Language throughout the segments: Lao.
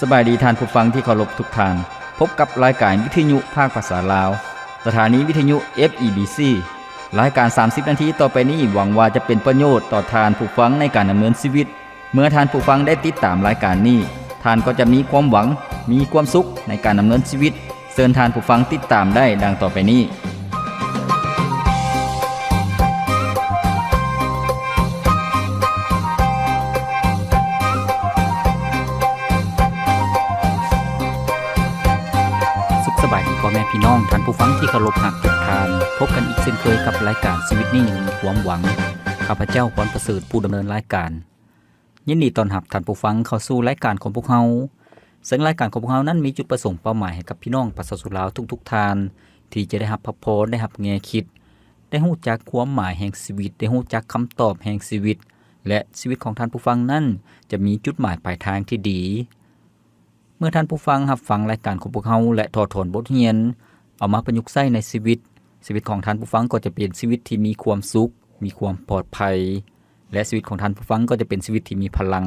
ສະບາຍດີທ່ານຜູ້ຟັງທີ່ເຄົາລົບທຸກທ່ານ. ພົບກັບລາຍການວິທະຍຸພາກພາສາລາວ, ສະຖານີວິທະຍຸ ເອັຟ ອີ ບີ ຊີ. ລາຍການສາມສິບນາທີຕໍ່ໄປນີ້ ຫວັງວ່າຈະເປັນປະໂຫຍດຕໍ່ທ່ານຜູ້ຟັງໃນການດຳເນີນຊີວິດ. ເມື່ອທ່ານຜູ້ຟັງໄດ້ຕິດຕາມລາຍການນີ້, ທ່ານກໍຈະມີຄວາມຫວັງ, ມີຄວາມສຸກໃນການດຳເນີນຊີວິດ. ເຊີນທ່ານຜູ້ຟັງຕິດຕາມໄດ້ດັ່ງຕໍ່ໄປນີ້. ສຸກສະບາຍດີພໍ່ແມ່ພີ່ນ້ອງ, ທ່ານຜູ້ຟັງທີ່ເຄົາລົບຮັກທຸກທ່ານ. ພົບກັນອີກເຊັ່ນເຄີຍກັບລາຍການຊີວິດນີ້ມີຄວາມຫວັງ. ຂ້າພະເຈົ້າ ພອນປະເສີດ ຜູ້ດຳເນີນລາຍການ. ຍິນດີຕ້ອນຮັບທ່ານຜູ້ຟັງເຂົ້າສູ່ລາຍການຂອງພວກເຮົາ. ເຊິ່ງລາຍການຂອງພວກເຮົານັ້ນມີຈຸດປະສົງເປົ້າໝາຍໃຫ້ກັບພີ່ນ້ອງປະຊາຊົນລາວທຸກໆທ່ານ ທີ່ຈະໄດ້ຮັບພະພອນ, ໄດ້ຮັບແງ່ຄິດ, ໄດ້ຮູ້ຈັກຄວາມໝາຍແຫ່ງຊີວິດ, ໄດ້ຮູ້ຈັກຄຳຕອບແຫ່ງຊີວິດ ແລະ ຊີວິດຂອງທ່ານຜູ້ຟັງນັ້ນຈະມີຈຸດໝາຍປາຍທາງທີ່ດີ. ເມື່ອທ່ານຜູ້ຟັງຮັບຟັງລາຍການຂອງພວກເຮົາ ແລະ ຖອດຖອນບົດຮຽນເອົາມາປະຍຸກໃຊ້ໃນຊີວິດ, ຊີວິດຂອງທ່ານຜູ້ຟັງກໍຈະເປັນຊີວິດທີ່ມີຄວາມສຸກ, ມີຄວາມປອດໄພ ແລະ ຊີວິດຂອງທ່ານຜູ້ຟັງກໍຈະເປັນຊີວິດທີ່ມີພະລັງ.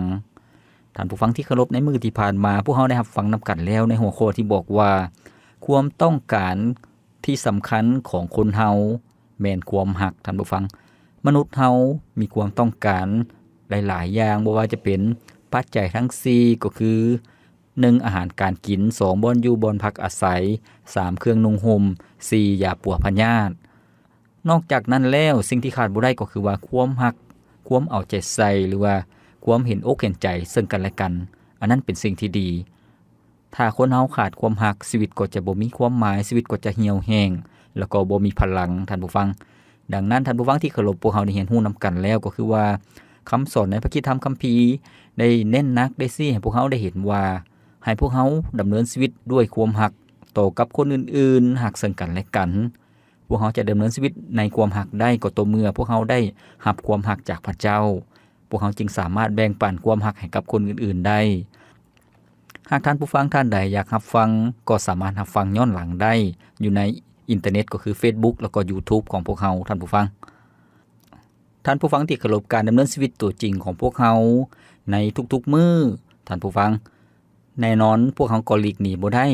ທ່ານຜູ້ຟັງທີ່ເຄົາລົບ, ໃນມື້ທີ່ຜ່ານມາ ພວກເຮົາໄດ້ຮັບຟັງນຳກັນແລ້ວໃນຫົວຂໍ້ທີ່ບອກວ່າ ຄວາມຕ້ອງການທີ່ສຳຄັນຂອງຄົນເຮົາແມ່ນຄວາມຮັກ. ທ່ານຜູ້ຟັງ, ມະນຸດເຮົາມີຄວາມຕ້ອງການຫຼາຍໆຢ່າງ, ບໍ່ວ່າຈະເປັນປັດໄຈທັງສີ່ ກໍຄື ໜຶ່ງ ອາຫານການກິນ, ສອງ ບ່ອນຢູ່ບ່ອນພັກອາໄສ, ສາມ ເຄື່ອງນຸ່ງຫົ່ມ, ສີ່ ຢາປົວພະຍາດ. ນອກຈາກນັ້ນແລ້ວ, ສິ່ງທີ່ຂາດບໍ່ໄດ້ກໍຄືວ່າຄວາມຮັກ, ຄວາມເອົາໃຈໃສ່ ຫຼືວ່າຄວາມເຫັນອົກເຫັນໃຈເຊິ່ງກັນແລະກັນ, ອັນນັ້ນເປັນສິ່ງທີ່ດີ. ຖ້າຄົນເຮົາຂາດຄວາມຮັກ, ຊີວິດກໍຈະບໍ່ມີຄວາມໝາຍ, ຊີວິດກໍຈະຫ່ຽວແຫ້ງ ແລ້ວກໍບໍ່ມີພະລັງ, ທ່ານຜູ້ຟັງ. ດັ່ງນັ້ນ, ທ່ານຜູ້ຟັງທີ່ເຄົາລົບ, ພວກເຮົາໄດ້ຮຽນຮູ້ນຳກັນແລ້ວ ກໍຄືວ່າ ຄຳສອນໃນພະຄຣິສຕະທຳຄຳພີໄດ້ເນັ້ນໜັກ, ໄດ້ຊີ້ໃຫ້ພວກເຮົາໄດ້ເຫັນວ່າ ໃຫ້ພວກເຮົາດຳເນີນຊີວິດດ້ວຍຄວາມຮັກຕໍ່ກັບຄົນອື່ນໆ, ຮັກເຊິ່ງກັນແລະກັນ. ພວກເຮົາຈະດຳເນີນຊີວິດໃນຄວາມຮັກໄດ້ ກໍຕໍ່ເມື່ອພວກເຮົາໄດ້ຮັບຄວາມຮັກຈາກພະເຈົ້າ. ພວກເຮົາຈຶ່ງສາມາດແບ່ງປັນຄວາມຮັກໃຫ້ກັບຄົນອື່ນໆໄດ້. ຫາກທ່ານຜູ້ຟັງທ່ານໃດຢາກຮັບຟັງ, ກໍສາມາດຮັບຟັງຍ້ອນຫຼັງໄດ້ ຢູ່ໃນອິນເຕີເນັດ ກໍຄື Facebook ແລ້ວກໍ YouTube ຂອງພວກເຮົາ, ທ່ານຜູ້ຟັງ. ທ່ານຜູ້ຟັງທີ່ເຄົາລົບ, ການດຳເນີນຊີວິດຕົວຈິງຂອງພວກເຮົາໃນທຸກໆມື້, ທ່ານຜູ້ຟັງ, ແນ່ນອນພວກເຮົາກໍຫຼີກໜີບໍ່ໄດ້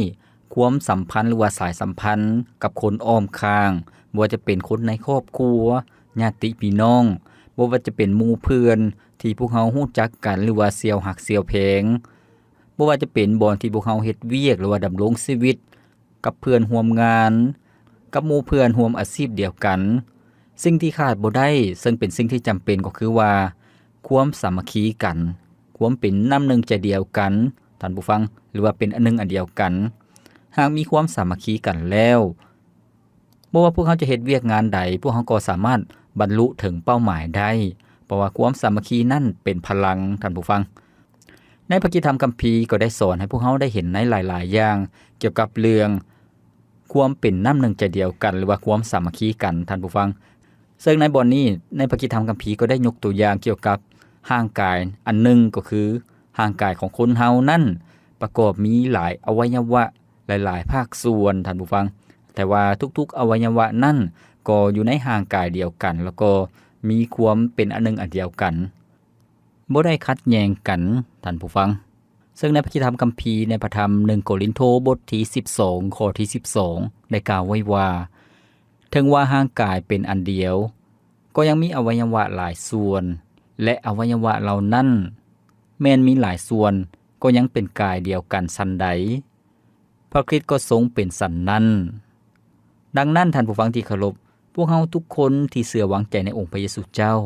ຄວາມສຳພັນ ຫຼືວ່າສາຍສຳພັນກັບຄົນອ້ອມຂ້າງ, ບໍ່ວ່າຈະເປັນຄົນໃນຄອບຄົວ, ຍາດຕິພີ່ນ້ອງ, ບໍ່ວ່າຈະເປັນໝູ່ເພື່ອນທີ່ພວກເຮົາຮູ້ຈັກກັນ ຫຼືວ່າສ່ຽວຮັກສ່ຽວແພງ, ບໍ່ວ່າຈະເປັນບ່ອນທີ່ພວກເຮົາເຮັດວຽກ ຫຼືວ່າດຳລົງຊີວິດ, ກັບເພື່ອນຮ່ວມງານ, ກັບໝູ່ເພື່ອນຮ່ວມອາຊີບດຽວກັນ. ສິ່ງທີ່ຂາດບໍ່ໄດ້, ເຊິ່ງເປັນສິ່ງທີ່ຈຳເປັນ, ກໍຄືວ່າ ຄວາມສາມັກຄີກັນ, ຄວາມເປັນນ້ຳໜຶ່ງໃຈດຽວກັນ, ທ່ານຜູ້ຟັງ, ຫຼືວ່າເປັນອັນໜຶ່ງອັນດຽວກັນ. ຫາກມີຄວາມສາມັກຄີກັນແລ້ວ, ບໍ່ວ່າພວກເຮົາຈະເຮັດວຽກງານໃດ, ພວກເຮົາກໍສາມາດບັນລຸເຖິງເປົ້າໝາຍໄດ້, ເພາະວ່າຄວາມສາມັກຄີນັ້ນເປັນພະລັງ, ທ່ານຜູ້ຟັງ. ໃນພະຄຣິສຕະທຳຄຳພີກໍໄດ້ສອນໃຫ້ພວກເຮົາໄດ້ເຫັນໃນຫຼາຍໆຢ່າງ ກ່ຽວກັບເລື່ອງຄວາມເປັນນ້ຳໜຶ່ງໃຈດຽວກັນ ຫຼືວ່າຄວາມສາມັກຄີກັນ, ທ່ານຜູ້ຟັງ. ເຊິ່ງໃນບ່ອນນີ້, ໃນພະຄຣິສຕະທຳຄຳພີກໍໄດ້ຍົກຕົວຢ່າງກ່ຽວກັບຮ່າງກາຍອັນໜຶ່ງ, ກໍຄືຮ່າງກາຍຂອງຄົນເຮົານັ້ນປະກອບມີຫຼາຍອະໄວຍະວະ, ຫຼາຍໆພາກສ່ວນ, ທ່ານຜູ້ຟັງ. ແຕ່ວ່າທຸກໆອະໄວຍະວະນັ້ນກໍຢູ່ໃນຮ່າງກາຍດຽວກັນ, ແລ້ວກໍມີຄວາມເປັນອັນໜຶ່ງອັນດຽວກັນ. ບໍ່ໄດ້ຂັດແຍ່ງກັນ, ທ່ານຜູ້ຟັງ. ເຊິ່ງໃນພະຄຣິສຕະທຳຄຳພີ, ໃນພະທຳໜຶ່ງໂກລິນໂທ ບົດທີສິບສອງ ຂໍ້ທີສິບສອງ ໄດ້ກ່າວໄວ້ວ່າ, ເຖິງວ່າຮ່າງກາຍເປັນອັນດຽວ, ກໍຍັງມີອະໄວຍະວະຫຼາຍສ່ວນ, ແລະ ອະໄວຍະວະເຫຼົ່ານັ້ນແມ່ນມີຫຼາຍສ່ວນ, ກໍຍັງເປັນກາຍດຽວກັນສັນໃດ, ພະຄຣິດກໍຊົງເປັນສັນນັ້ນ. ດັ່ງນັ້ນ, ທ່ານຜູ້ຟັງທີ່ເຄົາລົບ, ພວກເຮົາທຸກຄົນທີ່ເຊື່ອວາງໃຈໃນອົງພະເຢຊູເຈົ້າ,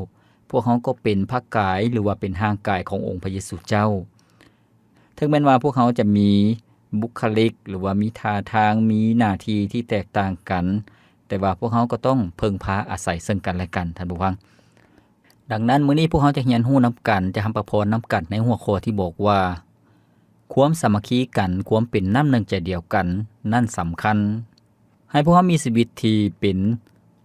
ພວກເຮົາກໍເປັນພະກາຍ ຫຼືວ່າເປັນຮ່າງກາຍຂອງອົງພະເຢຊູເຈົ້າ. ເຖິງແມ່ນວ່າພວກເຮົາຈະມີບຸກຄະລິກ ຫຼືວ່າມີທ່າທາງ, ມີໜ້າທີ່ທີ່ແຕກຕ່າງກັນ, ແຕ່ວ່າພວກເຮົາກໍຕ້ອງເພິ່ງພາອາໄສເຊິ່ງກັນແລະກັນ, ທ່ານຜູ້ຟັງ. ດັ່ງນັ້ນ, ມື້ນີ້ພວກເຮົາຈະຮຽນຮູ້ນຳກັນ, ຈະຮຳພະພອນນຳກັນໃນຫົວຂໍ້ທີ່ບອກວ່າ ຄວາມສາມັກຄີກັນ, ຄວາມເປັນນ້ຳໜຶ່ງໃຈດຽວກັນນັ້ນສຳຄັນ. ໃຫ້ພວກເຮົາມີຊີວິດທີ່ເປັນ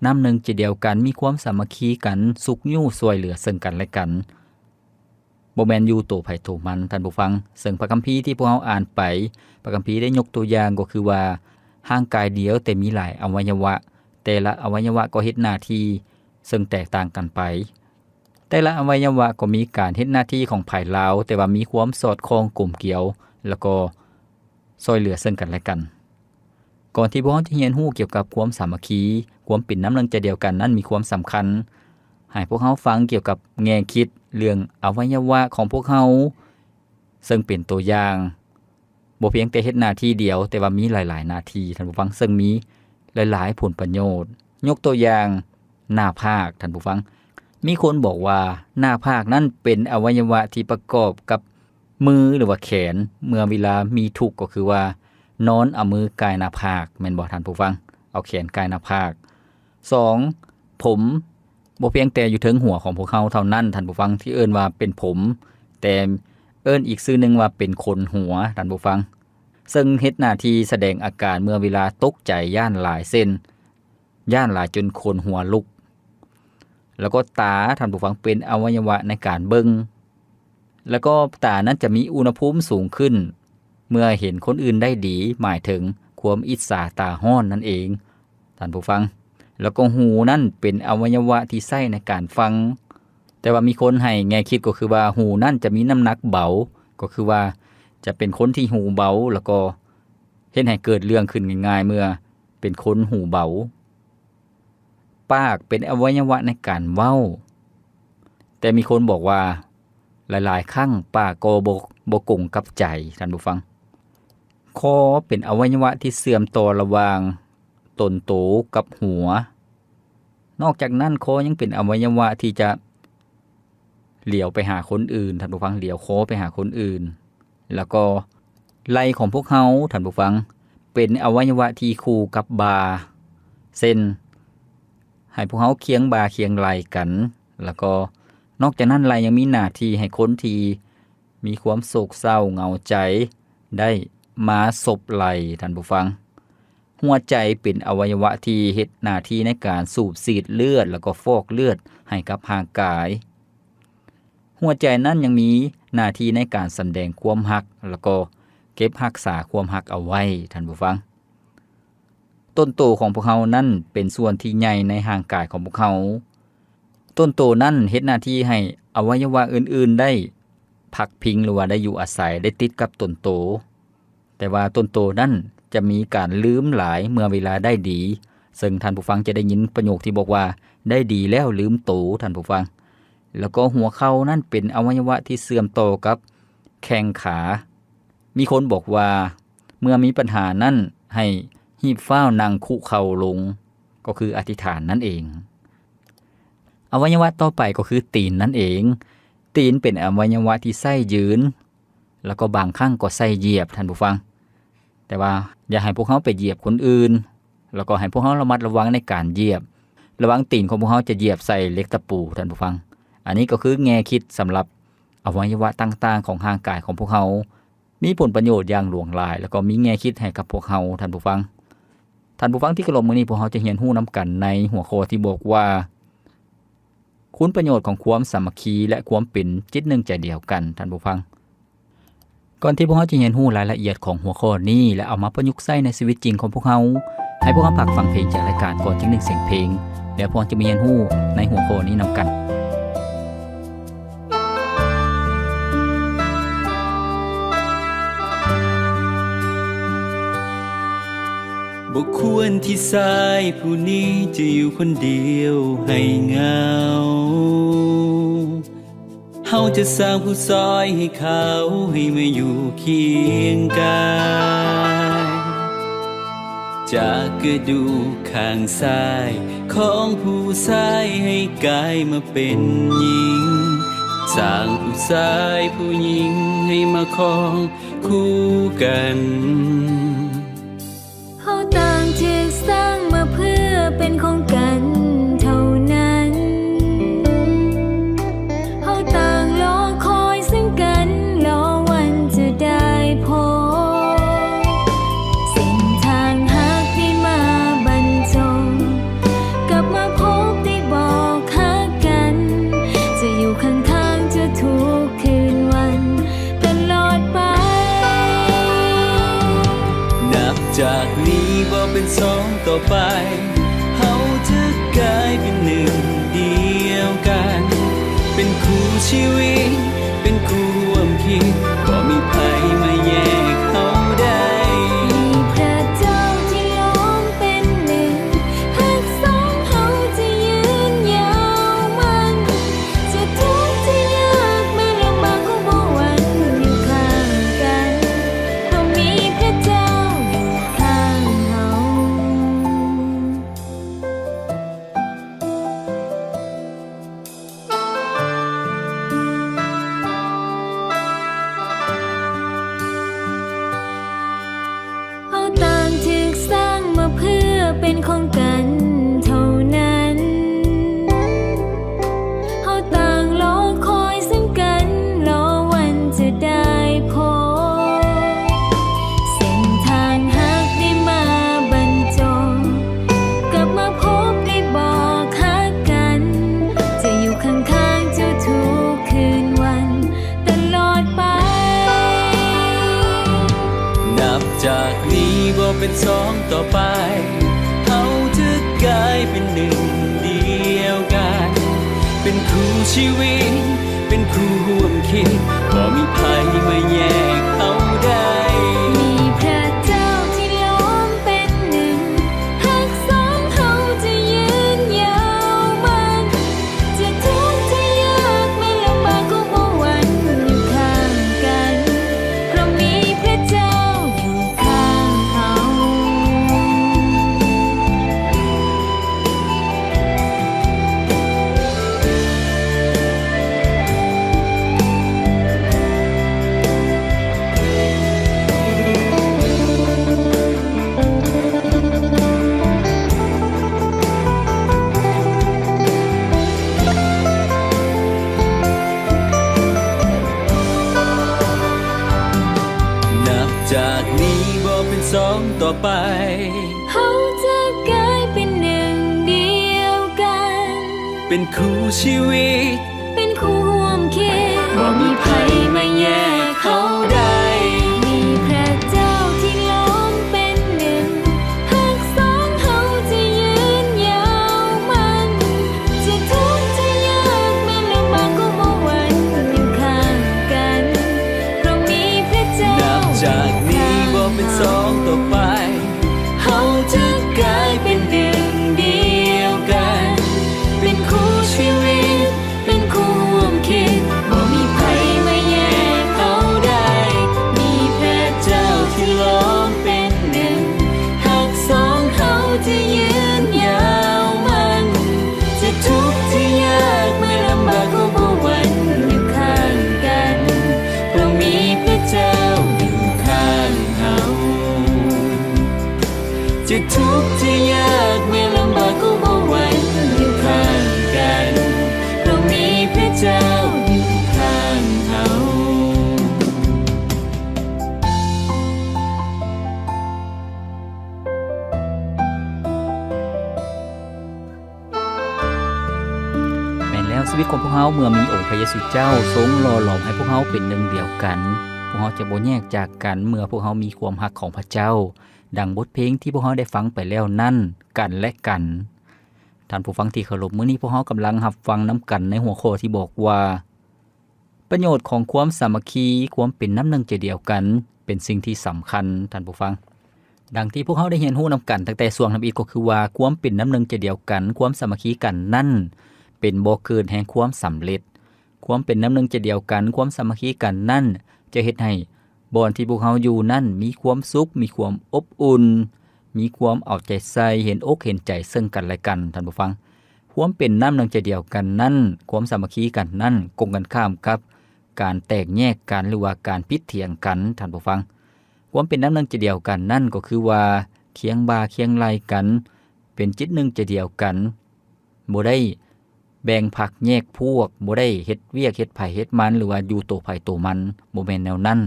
ນ້ຳໜຶ່ງໃຈດຽວກັນ, ມີຄວາມສາມັກຄີກັນ, ຊຸກຍູ້ຊ່ວຍເຫຼືອເຊິ່ງກັນແລະກັນ, ບໍ່ແມ່ນຢູ່ໂຕໃຜໂຕມັນ, ທ່ານຜູ້ຟັງ. ເຊິ່ງພະຄຳພີທີ່ພວກເຮົາອ່ານໄປ, ພະຄຳພີໄດ້ຍົກຕົວຢ່າງກໍຄືວ່າ ຮ່າງກາຍດຽວແຕ່ມີຫຼາຍອະໄວຍະວະ, ແຕ່ລະອະໄວຍະວະກໍເຮັດໜ້າທີ່ເຊິ່ງແຕກຕ່າງກັນໄປ. ແຕ່ລະອະໄວຍະວະກໍມີການເຮັດໜ້າທີ່ຂອງໃຜລາວ, ແຕ່ວ່າມີຄວາມສອດຄ່ອງກົມກຽວ ແລ້ວກໍຊ່ອຍເຫຼືອເຊິ່ງກັນແລະກັນ. ກ່ອນທີ່ພວກເຮົາຈະຮຽນຮູ້ກ່ຽວກັບຄວາມສາມັກຄີ, ຄວາມເປັນນ້ຳໜຶ່ງໃຈດຽວກັນນັ້ນມີຄວາມສຳຄັນ, ໃຫ້ພວກເຮົາຟັງກ່ຽວກັບແງ່ຄິດເລື່ອງອະໄວຍະວະຂອງພວກເຮົາ, ເຊິ່ງເປັນຕົວຢ່າງ ບໍ່ພຽງແຕ່ເຮັດໜ້າທີ່ດຽວ, ແຕ່ວ່າມີຫຼາຍໆໜ້າທີ່, ທ່ານຜູ້ຟັງ, ເຊິ່ງມີຫຼາຍໆຜົນປະໂຫຍດ. ຍົກຕົວຢ່າງ, ໜ້າຜາກ, ທ່ານຜູ້ຟັງ. ມີຄົນບອກວ່າໜ້າຜາກນັ້ນເປັນອະໄວຍະວະທີ່ປະກອບກັບມື ຫຼືວ່າແຂນ, ເມື່ອເວລາມີທຸກກໍຄືວ່ານອນເອົາມືກ່າຍໜ້າຜາກ, ແມ່ນບໍ່ທ່ານຜູ້ຟັງ? ເອົາແຂນກ່າຍໜ້າຜາກ. ສອງ, ຜົມ. ບໍ່ພຽງແຕ່ຢູ່ເທິງຫົວຂອງພວກເຮົາເທົ່ານັ້ນ, ທ່ານຜູ້ຟັງ, ທີ່ເອີ້ນວ່າເປັນຜົມ, ແຕ່ເອີ້ນອີກຊື່ໜຶ່ງວ່າເປັນຂົນຫົວ, ທ່ານຜູ້ຟັງ. ເຊິ່ງເຮັດໜ້າທີ່ສະແດງອາການເມື່ອເວລາຕົກໃຈ, ຢ້ານຫຼາຍ, ເຊັ່ນ ຢ້ານຫຼາຍຈົນຂົນຫົວລຸກ. ແລ້ວກໍຕາ, ທ່ານຜູ້ຟັງ, ເປັນອະໄວຍະວະໃນການເບິ່ງ. ແລ້ວກໍຕານັ້ນຈະມີອຸນຫະພູມສູງຂຶ້ນ ເມື່ອເຫັນຄົນອື່ນໄດ້ດີ, ໝາຍເຖິງຄວາມອິດສາຕາຮ້ອນນັ້ນເອງ, ທ່ານຜູ້ຟັງ. ແລ້ວກໍຫູນັ້ນເປັນອະໄວຍະວະທີ່ໃຊ້ໃນການຟັງ. ແຕ່ວ່າມີຄົນໃຫ້ແງ່ຄິດກໍຄືວ່າຫູນັ້ນຈະມີນ້ຳໜັກເບົາ, ກໍຄືວ່າຈະເປັນຄົນທີ່ຫູເບົາ, ແລ້ວກໍເຮັດໃຫ້ເກີດເລື່ອງຂຶ້ນງ່າຍໆ ເມື່ອເປັນຄົນຫູເບົາ. ປາກເປັນອະໄວຍະວະໃນການເວົ້າ, ແຕ່ມີຄົນບອກວ່າຫຼາຍໆຄັ້ງປາກກໍບໍ່ ບໍ່ກົງກັບໃຈ, ທ່ານຜູ້ຟັງ. ຄໍເປັນອະໄວຍະວະທີ່ເຊື່ອມຕໍ່ລະຫວ່າງຕົນໂຕກັບຫົວ. ນອກຈາກນັ້ນ, ຄໍຍັງເປັນອະໄວຍະວະທີ່ຈະຫຼຽວໄປຫາຄົນອື່ນ, ທ່ານຜູ້ຟັງ, ຫຼຽວຄໍໄປຫາຄົນອື່ນ. ແລ້ວກໍໄຫຼ່ຂອງພວກເຮົາ, ທ່ານຜູ້ຟັງ, ເປັນອະໄວຍະວະທີ່ຄູ່ກັບບ່າ, ເຊັ່ນ ໃຫ້ພວກເຮົາຄຽງບ່າຄຽງໄຫຼ່ກັນ. ແລ້ວກໍນອກຈາກນັ້ນ, ໄຫຼ່ຍັງມີໜ້າທີ່ໃຫ້ຄົນທີ່ມີຄວາມໂສກເສົ້າເຫງົາໃຈໄດ້ມາສົບໄຫຼ່, ທ່ານຜູ້ຟັງ. ຫົວໃຈເປັນອະໄວຍະວະທີ່ເຮັດໜ້າທີ່ໃນການສູບສີດເລືອດ ແລ້ວກໍຟອກເລືອດໃຫ້ກັບຮ່າງກາຍ. ຫົວໃຈນັ້ນຍັງມີໜ້າທີ່ໃນການສຳແດງຄວາມຮັກ ແລ້ວກໍເກັບຮັກສາຄວາມຮັກເອົາໄວ້, ທ່ານຜູ້ຟັງ. ຕົ້ນໂຕຂອງພວກເຮົານັ້ນເປັນສ່ວນທີ່ໃຫຍ່ໃນຮ່າງກາຍຂອງພວກເຮົາ. ຕົ້ນໂຕນັ້ນເຮັດໜ້າທີ່ໃຫ້ອະໄວຍະວະອື່ນໆໄດ້ພັກພິງ ຫຼືວ່າໄດ້ຢູ່ອາໄສ, ໄດ້ຕິດກັບຕົ້ນໂຕ. ແຕ່ວ່າຕົ້ນໂຕນັ້ນຈະມີການລືມຫຼາຍເມື່ອເວລາໄດ້ດີ, ເຊິ່ງທ່ານຜູ້ຟັງຈະໄດ້ຍິນປະໂຫຍກທີ່ບອກວ່າ ໄດ້ດີແລ້ວລືມໂຕ, ທ່ານຜູ້ຟັງ. ແລ້ວກໍຫົວເຂົ່ານັ້ນເປັນອະໄວຍະວະທີ່ເຊື່ອມຕໍ່ກັບແຂ້ງຂາ. ມີຄົນບອກວ່າ ເມື່ອມີບັນຫານັ້ນໃຫ້ຮີບຟ້າວນັ່ງຄຸເຂົ່າລົງ, ກໍຄືອະທິຖານນັ້ນເອງ. ອະໄວຍະວະຕໍ່ໄປກໍຄືຕີນນັ້ນເອງ. ຕີນເປັນອະໄວຍະວະທີ່ໃຊ້ຢືນ, ແລ້ວກໍບາງຄັ້ງກໍໃຊ້ຢຽບ, ທ່ານຜູ້ຟັງ. ແຕ່ວ່າຢ່າໃຫ້ພວກເຮົາໄປຢຽບຄົນອື່ນ, ແລ້ວກໍໃຫ້ພວກເຮົາລະມັດລະວັງໃນການຢຽບ. ລະວັງຕີນຂອງພວກເຮົາຈະຢຽບໃສ່ເຫຼັກຕະປູ, ທ່ານຜູ້ຟັງ. ອັນນີ້ກໍຄືແງ່ຄິດສຳລັບອະໄວຍະວະຕ່າງໆຂອງຮ່າງກາຍຂອງພວກເຮົາ. ມີຜົນປະໂຫຍດຢ່າງຫຼວງຫຼາຍ ແລ້ວກໍມີແງ່ຄິດໃຫ້ກັບພວກເຮົາ, ທ່ານຜູ້ຟັງ. ທ່ານຜູ້ຟັງທີ່ເຄົາລົບ, ມື້ນີ້ພວກເຮົາຈະຮຽນຮູ້ນຳກັນໃນຫົວຂໍ້ທີ່ບອກວ່າ ຄຸນປະໂຫຍດຂອງຄວາມສາມັກຄີ ແລະ ຄວາມເປັນຈິດໜຶ່ງໃຈດຽວກັນ, ທ່ານຜູ້ຟັງ. ກ່ອນທີ່ພວກເຮົາຈະຮຽນຮູ້ລາຍລະອຽດຂອງຫົວຂໍ້ນີ້ ແລະ ເອົາມາປະຍຸກໃຊ້ໃນຊີວິດຈິງຂອງພວກເຮົາ, ໃຫ້ພວກເຮົາພັກຟັງເພງຈາກລາຍການກ່ອນຈັກໜຶ່ງສຽງເພງ, ແລ້ວພວກເຮົາຈະມາຮຽນຮູ້ໃນຫົວຂໍ້ນີ້ນຳກັນ. ບໍ່ຄວນທີ່ຊາຍຜູ້ນີ້ຈະຢູ່ຄົນດຽວໃຫ້ເຫງົາ. ເຮົາຈະສ້າງຜູ້ຊອຍໃຫ້ເຂົາ ໃຫ້ມາຢູ່ຄຽງກາຍ. ຈາກກະດູກຂ້າງຊ້າຍຂອງຜູ້ຊາຍ ໃຫ້ກາຍມາເປັນຍິງ. ສ້າງຜູ້ຊາຍຜູ້ຍິງໃຫ້ມາຄອງຄູ່ກັນ. ເຮົາຕ່າງຖືກສ້າງມາເພື່ອເປັນຂອງກັນເທົ່ານັ້ນ. ເຮົາຕ່າງລໍຄອຍເຊິ່ງກັນ, ລໍວັນຈະໄດ້ພົບ. ເສັ້ນທາງຮັກທີ່ມາບັນຈົງ, ກັບມາພົບໄດ້ບອກຮັກກັນ, ຈະຢູ່ຂ້າງໆ ຈະທຸກຄືນວັນ ຕະຫຼອດໄປ. ນັບຈາກນີ້ບໍ່ເປັນສອງຕໍ່ໄປ, ເຮົາຈະກາຍເປັນໜຶ່ງດຽວກັນ, ເປັນຄູ່ຊີວິດ ເປັນຄູ່ຮ່ວມຄິດ, ບໍ່ມີໃຜມາແຍກ ເປັນສອງຕໍ່ໄປ ເຮົາຈະກາຍເປັນໜຶ່ງດຽວກັນ ເປັນຄູ່ຊີວິດ ເປັນຄູ່ຮ່ວມຄິດ ບໍ່ມີໃຜມາແຍກເຮົາໄດ້ ມີພະເຈົ້າທີ່ລ້ອມເປັນໜຶ່ງ ຮັກສອງເຮົາຈະຍືນຍາວໝັ້ນ ຈະທຸກຈະຍາກແມ່ນລຳບາກກໍບໍ່ຫວັ່ນຢູ່ຂ້າງກັນ ເພາະມີພະເຈົ້າຢູ່ຂ້າງເຮົາ. ນັບຈາກນີ້ບໍ່ເປັນສອງຕໍ່ໄປ ເຮົາຈະກາຍເປັນໜຶ່ງດຽວກັນ ເປັນຄູ່ຊີວິດ ເປັນຄູ່ຮ່ວມຄິດ ບໍ່ມີໃຜມາແຍກເຮົາໄດ້ ມີພະເຈົ້າທີ່ລ້ອມເປັນໜຶ່ງ ຮັກສອງເຮົາຈະຍືນຍາວໝັ້ນ ຈະທຸກຈະຍາກແມ່ນລຳບາກກໍບໍ່ຫວັ່ນຢູ່ຂ້າງກັນ ເພາະມີພະເຈົ້າ ນັບຈາກນີ້ບໍ່ເປັນສອງຕໍ່ໄປ ເຮົາຈະກາຍເປັນໜຶ່ງດຽວກັນ ເປັນຄູ່ຊີວິດ ເປັນຄູ່ຮ່ວມຄິດ ບໍ່ມີໃຜມາແຍກເຮົາໄດ້ ມີພະເຈົ້າທີ່ລ້ອມເປັນໜຶ່ງ ຮັກສອງເຮົາຈະຍືນຍາວໝັ້ນ ຈະທຸກຈະຍາກແມ່ນລຳບາກກໍບໍ່ຫວັ່ນຢູ່ຂ້າງກັນ ເພາະມີພະເຈົ້າຢູ່ຂ້າງເຮົາ ຈະທຸກຈະຍາກແມ່ນລຳບາກກໍບໍ່ຫວັ່ນຢູ່ຂ້າງກັນ ເພາະມີພະເຈົ້າຢູ່ຂ້າງເຮົາ. ແມ່ນແລ້ວ ຊີວິດຂອງພວກເຮົາເມື່ອມີອົງພະເຢຊູເຈົ້າຊົງຫຼໍ່ຫຼອມໃຫ້ພວກເຮົາເປັນໜຶ່ງດຽວກັນ ພວກເຮົາຈະບໍ່ແຍກຈາກກັນ ເມື່ອພວກເຮົາມີຄວາມຮັກຂອງພະເຈົ້າ ດັ່ງບົດເພງທີ່ພວກເຮົາໄດ້ຟັງໄປແລ້ວນັ້ນ ກັນແລະກັນ. ທ່ານຜູ້ຟັງທີ່ເຄົາລົບ, ມື້ນີ້ພວກເຮົາກຳລັງຮັບຟັງນຳກັນໃນຫົວຂໍ້ທີ່ບອກວ່າ ປະໂຫຍດຂອງຄວາມສາມັກຄີ, ຄວາມເປັນນ້ຳໜຶ່ງໃຈດຽວກັນ ເປັນສິ່ງທີ່ສຳຄັນ, ທ່ານຜູ້ຟັງ. ດັ່ງທີ່ພວກເຮົາໄດ້ຮຽນຮູ້ນຳກັນຕັ້ງແຕ່ຊ່ວງທຳອິດ ກໍຄືວ່າ ຄວາມເປັນນ້ຳໜຶ່ງໃຈດຽວກັນ, ຄວາມສາມັກຄີກັນນັ້ນ ເປັນບໍ່ເກີດແຫ່ງຄວາມສຳເລັດ. ຄວາມເປັນນ້ຳໜຶ່ງໃຈດຽວກັນ, ຄວາມສາມັກຄີກັນນັ້ນ ຈະເຮັດໃຫ້ບ່ອນທີ່ພວກເຮົາຢູ່ນັ້ນມີຄວາມສຸກ, ມີຄວາມອົບອຸ່ນ, ມີຄວາມເອົາໃຈໃສ່, ເຫັນອົກເຫັນໃຈເຊິ່ງກັນແລະກັນ, ທ່ານຜູ້ຟັງ. ຄວາມເປັນນ້ຳໜຶ່ງໃຈດຽວກັນນັ້ນ, ຄວາມສາມັກຄີກັນນັ້ນ ກົງກັນຂ້າມກັບການແຕກແຍກກັນ ຫຼືວ່າການຜິດຖຽງກັນ, ທ່ານຜູ້ຟັງ. ຄວາມເປັນນ້ຳໜຶ່ງໃຈດຽວກັນນັ້ນ ກໍຄືວ່າ ຄຽງບ່າຄຽງໄຫຼ່ກັນ, ເປັນຈິດໜຶ່ງໃຈດຽວກັນ, ບໍ່ໄດ້ແບ່ງພັກແຍກພວກ, ບໍ່ໄດ້ເຮັດວຽກເຮັດໃຜເຮັດມັນ ຫຼືວ່າຢູ່ໂຕໃຜໂຕມັນ, ບໍ່ແມ່ນແນວນັ້ນ.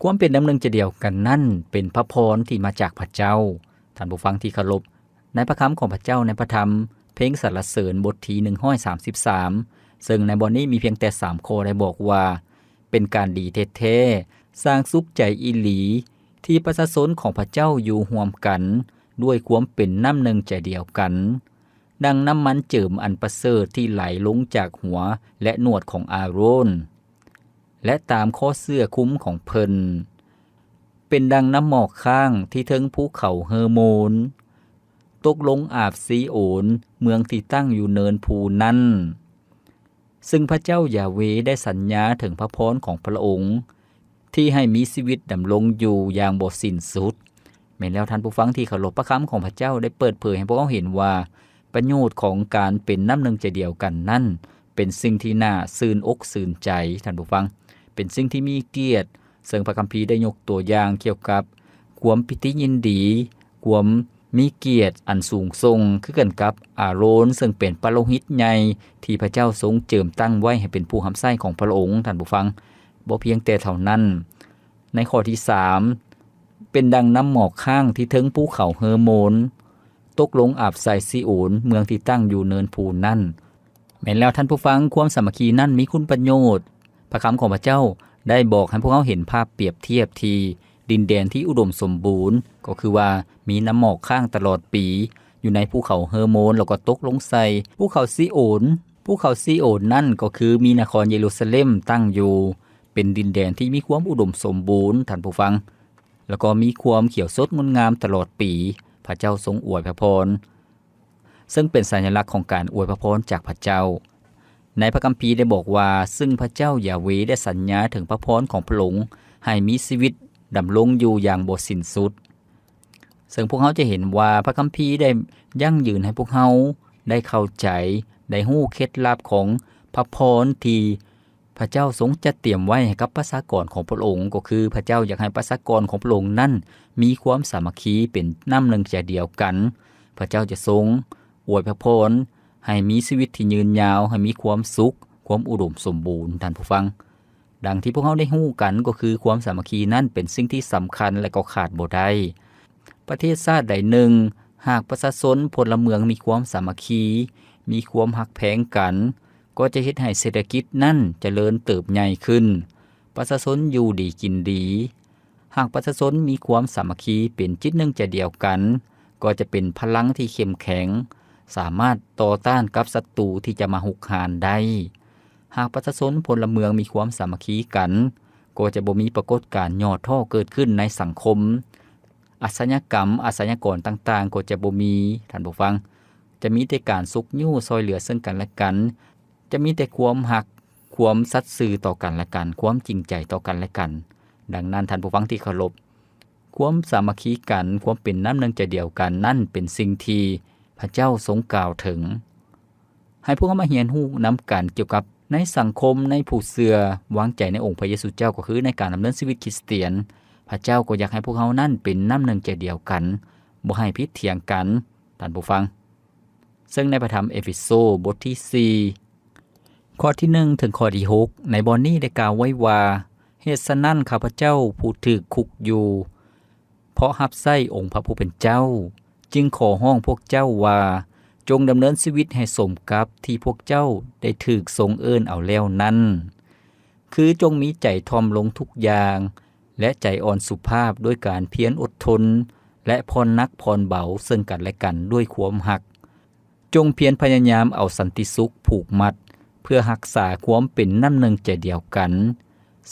ຄວາມເປັນນ້ຳໜຶ່ງໃຈດຽວກັນນັ້ນ ເປັນພະພອນທີ່ມາຈາກພະເຈົ້າ. ທ່ານຜູ້ຟັງທີ່ເຄົາລົບ, ໃນພະຄຳຂອງພະເຈົ້າໃນພະທຳເພງສັນລະເສີນບົດທີໜຶ່ງຮ້ອຍສາມສິບສາມ ເຊິ່ງໃນບ່ອນນີ້ມີພຽງແຕ່ສາມຂໍ້ ໄດ້ບອກວ່າ ເປັນການດີແທ້ໆ, ຊ່າງສຸກໃຈອີ່ຫຼີ ທີ່ປະຊາຊົນຂອງພະເຈົ້າຢູ່ຮ່ວມກັນດ້ວຍຄວາມເປັນນ້ຳໜຶ່ງໃຈດຽວກັນ, ດັ່ງນ້ຳມັນເຈີມອັນປະເສີດທີ່ໄຫຼລົງຈາກຫົວ ແລະ ໜວດຂອງອາໂຣນ ແລະ ຕາມຂໍ້ເສື້ອຄຸມຂອງເພິ່ນ, ເປັນດັ່ງນ້ຳໝອກຄ້າງທີ່ເທິງພູເຂົາເຮີໂມນ, ຕົກລົງອາບຊີໂອນ, ເມືອງທີ່ຕັ້ງຢູ່ເນີນພູນັ້ນ. ຊຶ່ງພະເຈົ້າຢາເວໄດ້ສັນຍາເຖິງພະພອນຂອງພະອົງ ທີ່ໃຫ້ມີຊີວິດດຳລົງຢູ່ຢ່າງບໍ່ສິ້ນສຸດ. ແມ່ນແລ້ວທ່ານຜູ້ຟັງທີ່ເຄົາລົບ, ພະຄຳຂອງພະເຈົ້າໄດ້ເປີດເຜີຍໃຫ້ພວກເຮົາເຫັນວ່າ ປະໂຫຍດຂອງການເປັນນ້ຳໜຶ່ງໃຈດຽວກັນນັ້ນ ເປັນສິ່ງທີ່ໜ້າຊື່ນອົກຊື່ນໃຈ, ທ່ານຜູ້ຟັງ, ເປັນສິ່ງທີ່ມີກຽດ, ເຊິ່ງພະຄຳພີໄດ້ຍົກຕົວຢ່າງກ່ຽວກັບຄວາມປີຕິຍິນດີ, ຄວາມ ມີກຽດອັນສູງສົ່ງ ຄືກັນກັບອາໂຣນ ເຊິ່ງເປັນປະໂລຫິດໃຫຍ່ທີ່ພະເຈົ້າຊົງເຈີມຕັ້ງໄວ້ໃຫ້ເປັນຜູ້ຮັບໃຊ້ຂອງພະອົງ, ທ່ານຜູ້ຟັງ. ບໍ່ພຽງແຕ່ເທົ່ານັ້ນ, ໃນຂໍ້ທີສາມ ເປັນດັ່ງນ້ຳໝອກຄ້າງທີ່ເທິງພູເຂົາເຮີໂມນ, ຕົກລົງອາບໃສ່ຊີໂອນ, ເມືອງທີ່ຕັ້ງຢູ່ເນີນພູນັ້ນ. ແມ່ນແລ້ວທ່ານຜູ້ຟັງ, ຄວາມສາມັກຄີນັ້ນມີຄຸນປະໂຫຍດ. ພະຄຳຂອງພະເຈົ້າໄດ້ບອກໃຫ້ພວກເຮົາເຫັນພາບປຽບທຽບທີ່ ດິນແດນທີ່ອຸດົມສົມບູນ ກໍຄືວ່າມີນ້ຳໝອກຄ້າງຕະຫຼອດປີ ຢູ່ໃນພູເຂົາເຮີໂມນ ແລ້ວກໍຕົກລົງໃສ່ພູເຂົາຊີໂອນ. ພູເຂົາຊີໂອນນັ້ນກໍຄືມີນະຄອນເຢຣູຊາເລັມຕັ້ງຢູ່ ເປັນດິນແດນທີ່ມີຄວາມອຸດົມສົມບູນ, ທ່ານຜູ້ຟັງ, ແລ້ວກໍມີຄວາມຂຽວສົດງົດງາມຕະຫຼອດປີ. ພະເຈົ້າຊົງອວຍພະພອນ ເຊິ່ງເປັນສັນຍະລັກຂອງການອວຍພະພອນຈາກພະເຈົ້າ. ໃນພະຄຳພີໄດ້ບອກວ່າ, ຊຶ່ງພະເຈົ້າຢາເວໄດ້ສັນຍາເຖິງພະພອນຂອງພະອົງ ໃຫ້ມີຊີວິດດຳລົງຢູ່ຢ່າງບໍ່ສິ້ນສຸດ. ເຊິ່ງພວກເຮົາຈະເຫັນວ່າພະຄຳພີໄດ້ຢັ້ງຢືນໃຫ້ພວກເຮົາໄດ້ເຂົ້າໃຈ, ໄດ້ຮູ້ເຄັດລັບຂອງພະພອນທີ່ ພະເຈົ້າຊົງຈັດຕຽມໄວ້ໃຫ້ກັບປະຊາກອນຂອງພະອົງ, ກໍຄືພະເຈົ້າຢາກໃຫ້ປະຊາກອນຂອງພະອົງນັ້ນມີຄວາມສາມັກຄີເປັນນ້ຳໜຶ່ງໃຈດຽວກັນ. ພະເຈົ້າຈະຊົງອວຍພະພອນໃຫ້ມີຊີວິດທີ່ຍືນຍາວ, ໃຫ້ມີຄວາມສຸກ, ຄວາມອຸດົມສົມບູນ, ທ່ານຜູ້ຟັງ. ດັ່ງທີ່ພວກເຮົາໄດ້ຮູ້ກັນ, ກໍຄືຄວາມສາມັກຄີນັ້ນເປັນສິ່ງທີ່ສຳຄັນ ແລະ ກໍຂາດບໍ່ໄດ້. ປະເທດຊາດໃດໜຶ່ງ, ຫາກປະຊາຊົນພົນລະເມືອງມີຄວາມສາມັກຄີ, ມີຄວາມຮັກແພງກັນ, ກໍຈະເຮັດໃຫ້ເສດຖະກິດນັ້ນຈະເລີນເຕີບໃຫຍ່ຂຶ້ນ, ປະຊາຊົນຢູ່ດີກິນດີ. ຫາກປະຊາຊົນມີຄວາມສາມັກຄີເປັນຈິດໜຶ່ງໃຈດຽວກັນ, ກໍຈະເປັນພະລັງທີ່ເຂັ້ມແຂງ, ສາມາດຕໍ່ຕ້ານກັບສັດຕູທີ່ຈະມາຮຸກຮານໄດ້. ຫາກປະຊາຊົນພົນລະເມືອງມີຄວາມສາມັກຄີກັນ, ກໍຈະບໍ່ມີປາກົດການຫຍໍ້ທໍ້ເກີດຂຶ້ນໃນສັງຄົມ. ອາຊະຍາກຳ, ອາຊະຍາກອນຕ່າງໆ ກໍຈະບໍ່ມີ, ທ່ານຜູ້ຟັງ. ຈະມີແຕ່ການຊຸກຍູ້ຊ່ອຍເຫຼືອເຊິ່ງກັນແລະກັນ, ຈະມີແຕ່ຄວາມຮັກ, ຄວາມສັດຊື່ຕໍ່ກັນແລະກັນ, ຄວາມຈິງໃຈຕໍ່ກັນແລະກັນ. ດັ່ງນັ້ນ, ທ່ານຜູ້ຟັງທີ່ເຄົາລົບ, ຄວາມສາມັກຄີກັນ, ຄວາມເປັນນ້ຳໜຶ່ງໃຈດຽວກັນນັ້ນເປັນສິ່ງທີ່ພະເຈົ້າຊົງກ່າວເຖິງ. ໃຫ້ພວກເຮົາມາຮຽນຮູ້ນຳກັນກ່ຽວກັບໃນສັງຄົມ, ໃນຜູ້ເຊື່ອວາງໃຈໃນອົງພະເຢຊູເຈົ້າ, ກໍຄືໃນການດຳເນີນຊີວິດຄຣິສຕຽນ, ພະເຈົ້າກໍຢາກໃຫ້ພວກເຮົານັ້ນເປັນນ້ຳໜຶ່ງໃຈດຽວກັນ, ບໍ່ໃຫ້ຜິດຖຽງກັນ, ທ່ານຜູ້ຟັງ. ເຊິ່ງໃນພະທຳເອເຟໂຊ ບົດທີສີ່ ຂໍ້ທີໜຶ່ງ ເຖິງຂໍ້ທີຫົກ ໃນບ່ອນນີ້ໄດ້ກ່າວໄວ້ວ່າ, ເຫດສະນັ້ນ ຂ້າພະເຈົ້າຜູ້ຖືກຄຸກຢູ່ ເພາະຮັບໃຊ້ອົງພະຜູ້ເປັນເຈົ້າ, ຈຶ່ງຂໍຮ້ອງພວກເຈົ້າວ່າ, ຈົ່ງດຳເນີນຊີວິດໃຫ້ສົມກັບທີ່ພວກເຈົ້າໄດ້ຖືກຊົງເອີ້ນເອົາແລ້ວນັ້ນ, ຄືຈົ່ງມີໃຈຖ່ອມລົງທຸກຢ່າງ ແລະ ໃຈອ່ອນສຸພາບ ດ້ວຍການພຽນອົດທົນ ແລະ ຜ່ອນໜັກຜ່ອນເບົາເຊິ່ງກັນແລະກັນດ້ວຍຄວາມຮັກ. ຈົ່ງພຽນພະຍາຍາມເອົາສັນຕິສຸກຜູກມັດ ເພື່ອຮັກສາຄວາມເປັນນ້ຳໜຶ່ງໃຈດຽວກັນ,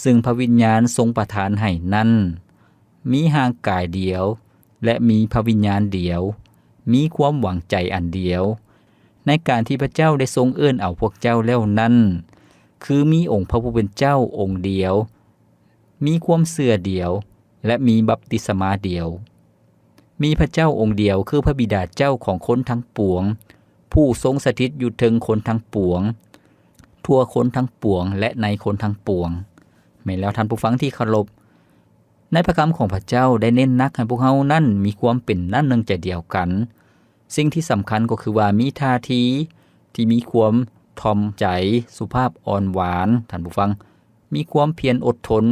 ຊຶ່ງພະວິນຍານຊົງປະທານໃຫ້ນັ້ນ. ມີຮ່າງກາຍດຽວ ແລະ ມີພະວິນຍານດຽວ, ມີຄວາມຫວັງໃຈອັນດຽວ, ໃນການທີ່ພະເຈົ້າໄດ້ຊົງເອີ້ນເອົາພວກເຈົ້າແລ້ວນັ້ນ, ຄືມີອົງພະຜູ້ເປັນເຈົ້າອົງດຽວ, ມີຄວາມເຊື່ອດຽວ ແລະ ມີບັບຕິສະມາດຽວ. ມີພະເຈົ້າອົງດຽວ ຄືພະບິດາເຈົ້າຂອງຄົນທັງປວງ, ຜູ້ຊົງສະຖິດຢູ່ເທິງຄົນທັງປວງ, ທົ່ວຄົນທັງປວງ ແລະ ໃນຄົນທັງປວງ. ແມ່ນແລ້ວທ່ານຜູ້ຟັງທີ່ເຄົາລົບ, ໃນພະຄຳຂອງພະເຈົ້າໄດ້ເນັ້ນໜັກໃຫ້ພວກເຮົານັ້ນມີຄວາມເປັນນ້ຳໜຶ່ງໃຈດຽວກັນ. ສິ່ງທີ່ສຳຄັນກໍຄືວ່າມີທ່າທີທີ່ມີຄວາມຖ່ອມໃຈ, ສຸພາບອ່ອນຫວານ, ທ່ານຜູ້ຟັງ, ມີຄວາມພຽນອົດທົນ,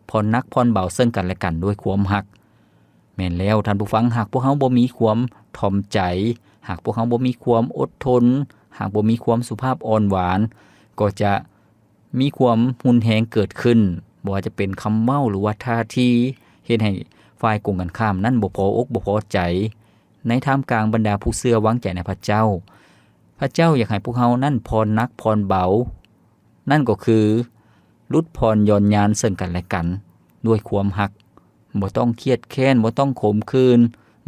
ຜ່ອນໜັກຜ່ອນເບົາເຊິ່ງກັນແລະກັນດ້ວຍຄວາມຮັກ. ແມ່ນແລ້ວທ່ານຜູ້ຟັງ, ຫາກພວກເຮົາບໍ່ມີຄວາມຖ່ອມໃຈ, ຫາກພວກເຮົາບໍ່ມີຄວາມອົດທົນ, ຫາກບໍ່ມີຄວາມສຸພາບອ່ອນຫວານ, ກໍຈະ ມີຄວາມຮຸນແຮງເກີດຂຶ້ນ, ບໍ່ວ່າຈະເປັນຄຳເວົ້າ ຫຼືວ່າທ່າທີ, ເຮັດໃຫ້ຝ່າຍກົງກັນຂ້າມນັ້ນບໍ່ພໍອົກບໍ່ພໍໃຈ ໃນທ່າມກາງບັນດາຜູ້ເຊື່ອວາງໃຈໃນພະເຈົ້າ. ພະເຈົ້າຢາກໃຫ້ພວກເຮົານັ້ນຜ່ອນໜັກຜ່ອນເບົາ, ນັ້ນກໍຄືຫຼຸດຜ່ອນຢ່ອນຍານເຊິ່ງກັນແລະກັນດ້ວຍຄວາມຮັກ. ບໍ່ຕ້ອງຄຽດແຄ້ນ, ບໍ່ຕ້ອງຂົມຂື່ນ,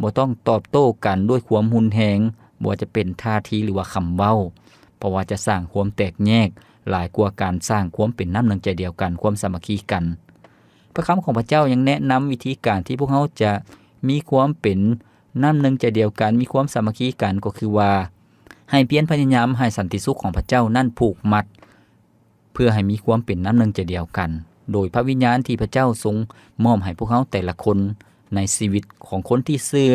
ບໍ່ຕ້ອງຕອບໂຕ້ກັນດ້ວຍຄວາມຮຸນແຮງ, ບໍ່ວ່າຈະເປັນທ່າທີ ຫຼືວ່າຄຳເວົ້າ, ເພາະວ່າຈະສ້າງຄວາມແຕກແຍກຫຼາຍກວ່າການສ້າງຄວາມເປັນນ້ຳໜຶ່ງໃຈດຽວກັນ, ຄວາມສາມັກຄີກັນ. ພະຄຳຂອງພະເຈົ້າຍັງແນະນຳວິທີການທີ່ພວກເຮົາຈະມີຄວາມເປັນນ້ຳໜຶ່ງໃຈດຽວກັນ, ມີຄວາມສາມັກຄີກັນ, ກໍຄືວ່າ ໃຫ້ພຽນພະຍາຍາມໃຫ້ສັນຕິສຸກຂອງພະເຈົ້ານັ້ນຜູກມັດ ເພື່ອໃຫ້ມີຄວາມເປັນນ້ຳໜຶ່ງໃຈດຽວກັນ ໂດຍພະວິນຍານທີ່ພະເຈົ້າຊົງມອບໃຫ້ພວກເຮົາແຕ່ລະຄົນໃນຊີວິດຂອງຄົນທີ່ເຊື່ອ.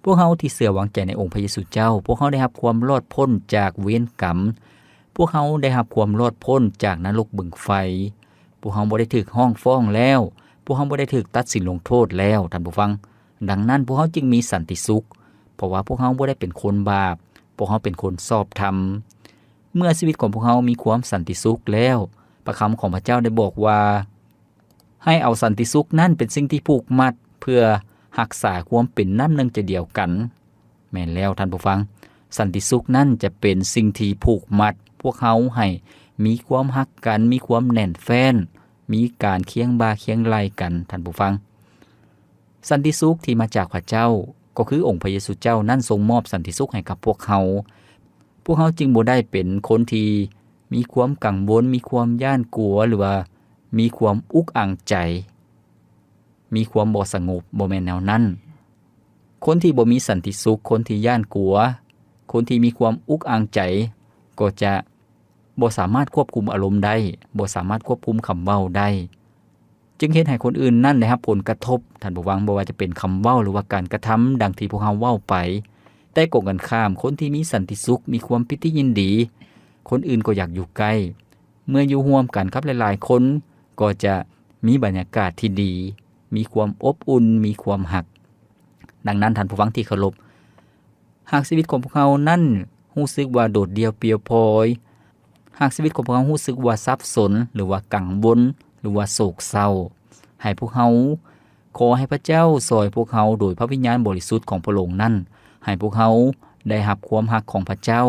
ພວກເຮົາທີ່ເຊື່ອວາງໃຈໃນອົງພະເຢຊູເຈົ້າ, ພວກເຮົາໄດ້ຮັບຄວາມລອດພົ້ນຈາກເວນກຳ, ພວກເຮົາໄດ້ຮັບຄວາມລອດພົ້ນຈາກນະລົກບຶງໄຟ, ພວກເຮົາບໍ່ໄດ້ຖືກຮ້ອງຟ້ອງແລ້ວ, ພວກເຮົາບໍ່ໄດ້ຖືກຕັດສິນລົງໂທດແລ້ວ, ທ່ານຜູ້ຟັງ. ດັ່ງນັ້ນ, ພວກເຮົາຈຶ່ງມີສັນຕິສຸກ, ເພາະວ່າພວກເຮົາບໍ່ໄດ້ເປັນຄົນບາບ, ພວກເຮົາເປັນຄົນຊອບທຳ. ເມື່ອຊີວິດຂອງພວກເຮົາມີຄວາມສັນຕິສຸກແລ້ວ, ພະຄຳຂອງພະເຈົ້າໄດ້ບອກວ່າ, ໃຫ້ເອົາສັນຕິສຸກນັ້ນເປັນສິ່ງທີ່ຜູກມັດ ເພື່ອຮັກສາຄວາມເປັນນ້ຳໜຶ່ງໃຈດຽວກັນ. ແມ່ນແລ້ວທ່ານຜູ້ຟັງ, ສັນຕິສຸກນັ້ນຈະເປັນສິ່ງທີ່ຜູກມັດພວກເຮົາໃຫ້ມີຄວາມຮັກກັນ, ມີຄວາມແໜ້ນແຟ້ນ, ມີການຄຽງບ່າຄຽງໄຫຼ່ກັນ, ທ່ານຜູ້ຟັງ. ສັນຕິສຸກທີ່ມາຈາກພະເຈົ້າ ກໍຄືອົງພະເຢຊູເຈົ້ານັ້ນຊົງມອບສັນຕິສຸກໃຫ້ກັບພວກເຮົາ. ພວກເຮົາຈຶ່ງບໍ່ໄດ້ເປັນຄົນທີ່ມີຄວາມກັງວົນ, ມີຄວາມຢ້ານກົວ ຫຼືວ່າມີຄວາມອຸກອັ່ງໃຈ, ມີຄວາມບໍ່ສະຫງົບ, ບໍ່ແມ່ນແນວນັ້ນ. ຄົນທີ່ບໍ່ມີສັນຕິສຸກ, ຄົນທີ່ຢ້ານກົວ, ຄົນທີ່ມີຄວາມອຸກອັ່ງໃຈ ກໍຈະບໍ່ສາມາດຄວບຄຸມອາລົມໄດ້, ບໍ່ສາມາດຄວບຄຸມຄຳເວົ້າໄດ້. ຈຶ່ງເຮັດໃຫ້ຄົນອື່ນນັ້ນໄດ້ຮັບຜົນກະທົບ, ທ່ານຜູ້ຟັງ, ບໍ່ວ່າຈະເປັນຄຳເວົ້າ ຫຼືວ່າການກະທຳ ດັ່ງທີ່ພວກເຮົາເວົ້າໄປ. ແຕ່ກົງກັນຂ້າມ, ຄົນທີ່ມີສັນຕິສຸກ, ມີຄວາມປີຕິຍິນດີ, ຄົນອື່ນກໍຢາກຢູ່ໃກ້. ເມື່ອຢູ່ຮ່ວມກັນກັບຫຼາຍໆຄົນ, ກໍຈະມີບັນຍາກາດທີ່ດີ, ມີຄວາມອົບອຸ່ນ, ມີຄວາມຮັກ. ດັ່ງນັ້ນ, ທ່ານຜູ້ຟັງທີ່ເຄົາລົບ, ຫາກຊີວິດຂອງພວກເຮົານັ້ນຮູ້ສຶກວ່າໂດດດ່ຽວປ່ຽວພອຍ, ຫາກຊີວິດຂອງພວກເຮົາຮູ້ສຶກວ່າສັບສົນ ຫຼືວ່າກັງວົນ ຫຼືວ່າໂສກເສົ້າ, ໃຫ້ພວກເຮົາ ຂໍໃຫ້ພະເຈົ້າຊ່ອຍພວກເຮົາໂດຍພະວິນຍານບໍລິສຸດຂອງພະອົງນັ້ນ, ໃຫ້ພວກເຮົາໄດ້ຮັບຄວາມຮັກຂອງພະເຈົ້າ,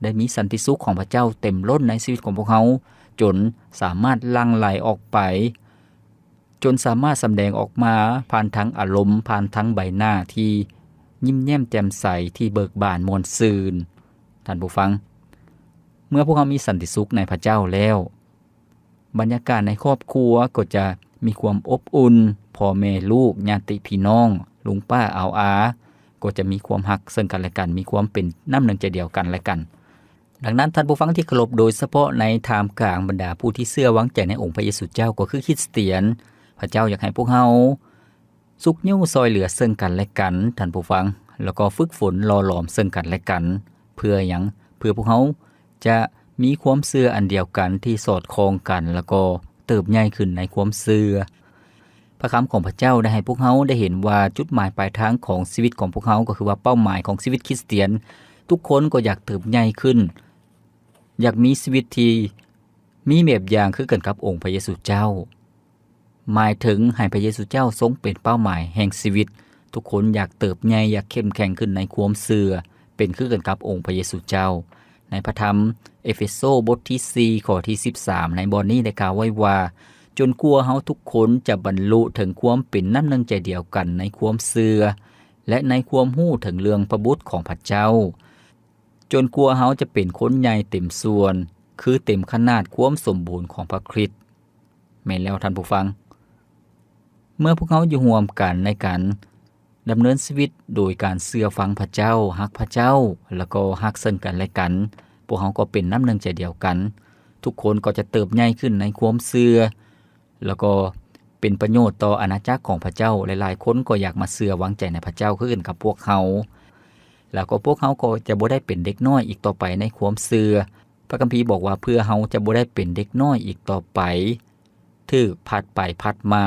ໄດ້ມີສັນຕິສຸກຂອງພະເຈົ້າເຕັມລົ້ນໃນຊີວິດຂອງພວກເຮົາ, ຈົນສາມາດຫຼັ່ງໄຫຼອອກໄປ ຈົນສາມາດສຳແດງອອກມາຜ່ານທາງອາລົມ, ຜ່ານທາງໃບໜ້າທີ່ຍິ້ມແຍ້ມແຈ່ມໃສ, ທີ່ເບີກບານມ່ວນຊື່ນ. ທ່ານຜູ້ຟັງ, ເມື່ອພວກເຮົາມີສັນຕິສຸກໃນພະເຈົ້າແລ້ວ, ບັນຍາກາດໃນຄອບຄົວກໍຈະມີຄວາມອົບອຸ່ນ, ພໍ່ແມ່ລູກ, ຍາດຕິພີ່ນ້ອງ, ລຸງປ້າອາວອາ ກໍຈະມີຄວາມຮັກເຊິ່ງກັນແລະກັນ, ມີຄວາມເປັນນ້ຳໜຶ່ງໃຈດຽວກັນແລະກັນ. ດັ່ງນັ້ນ, ທ່ານຜູ້ຟັງທີ່ເຄົາລົບ, ໂດຍສະເພາະໃນທ່າມກາງບັນດາຜູ້ທີ່ເຊື່ອວາງໃຈໃນອົງພະເຢຊູເຈົ້າ ກໍຄືຄຣິສຕຽນ, ພະເຈົ້າຢາກໃຫ້ພວກເຮົາຊຸກຍູ້ຊ່ອຍເຫຼືອເຊິ່ງກັນແລະກັນ, ທ່ານຜູ້ຟັງ, ແລ້ວກໍຝຶກຝົນຫຼໍ່ຫຼອມເຊິ່ງກັນແລະກັນ. ເພື່ອຫຍັງ? ເພື່ອພວກເຮົາຈະມີຄວາມເຊື່ອອັນດຽວກັນທີ່ສອດຄ່ອງກັນ, ແລ້ວກໍເຕີບໃຫຍ່ຂຶ້ນໃນຄວາມເຊື່ອ. ພະຄຳຂອງພະເຈົ້າໄດ້ໃຫ້ພວກເຮົາໄດ້ເຫັນວ່າ ຈຸດໝາຍປາຍທາງຂອງຊີວິດຂອງພວກເຮົາ ກໍຄືວ່າເປົ້າໝາຍຂອງຊີວິດຄຣິສຕຽນ, ທຸກຄົນກໍຢາກເຕີບໃຫຍ່ຂຶ້ນ, ຢາກມີຊີວິດທີ່ມີແບບຢ່າງຄືກັນກັບອົງພະເຢຊູເຈົ້າ. ໝາຍເຖິງໃຫ້ພະເຢຊູເຈົ້າຊົງເປັນເປົ້າໝາຍແຫ່ງຊີວິດ. ທຸກຄົນຢາກເຕີບໃຫຍ່, ຢາກເຂັ້ມແຂງຂຶ້ນໃນຄວາມເຊື່ອ, ເປັນຄືກັນກັບອົງພະເຢຊູເຈົ້າ. ໃນພະທຳເອເຟໂຊບົດທີສີ່ ຂໍ້ທີສິບສາມ ໃນບ່ອນນີ້ໄດ້ກ່າວໄວ້ວ່າ, ຈົນກວ່າເຮົາທຸກຄົນຈະບັນລຸເຖິງຄວາມເປັນນ້ຳໜຶ່ງໃຈດຽວກັນໃນຄວາມເຊື່ອ ແລະ ໃນຄວາມຮູ້ເຖິງເລື່ອງພະບຸດຂອງພະເຈົ້າ, ຈົນກວ່າເຮົາຈະເປັນຄົນໃຫຍ່ເຕັມສ່ວນ, ຄືເຕັມຂະໜາດຄວາມສົມບູນຂອງພະຄຣິດ. ແມ່ນແລ້ວທ່ານຜູ້ຟັງ, ເມື່ອພວກເຮົາຢູ່ຮ່ວມກັນໃນການ ດຳເນີນຊີວິດໂດຍການເຊື່ອຟັງພະເຈົ້າ, ຮັກພະເຈົ້າ, ແລ້ວກໍຮັກເຊິ່ງກັນແລະກັນ, ພວກເຮົາກໍເປັນນ້ຳໜຶ່ງໃຈດຽວກັນ. ທຸກຄົນກໍຈະເຕີບໃຫຍ່ຂຶ້ນໃນຄວາມເຊື່ອ, ແລ້ວກໍເປັນປະໂຫຍດຕໍ່ອານາຈັກຂອງພະເຈົ້າ. ຫຼາຍໆຄົນກໍຢາກມາເຊື່ອວາງໃຈໃນພະເຈົ້າຄືກັນກັບພວກເຮົາ, ແລ້ວກໍພວກເຮົາກໍຈະບໍ່ໄດ້ເປັນເດັກນ້ອຍອີກຕໍ່ໄປໃນຄວາມເຊື່ອ. ພະຄຳພີບອກວ່າ ເພື່ອເຮົາຈະບໍ່ໄດ້ເປັນເດັກນ້ອຍອີກຕໍ່ໄປ, ຖືກພັດໄປພັດມາ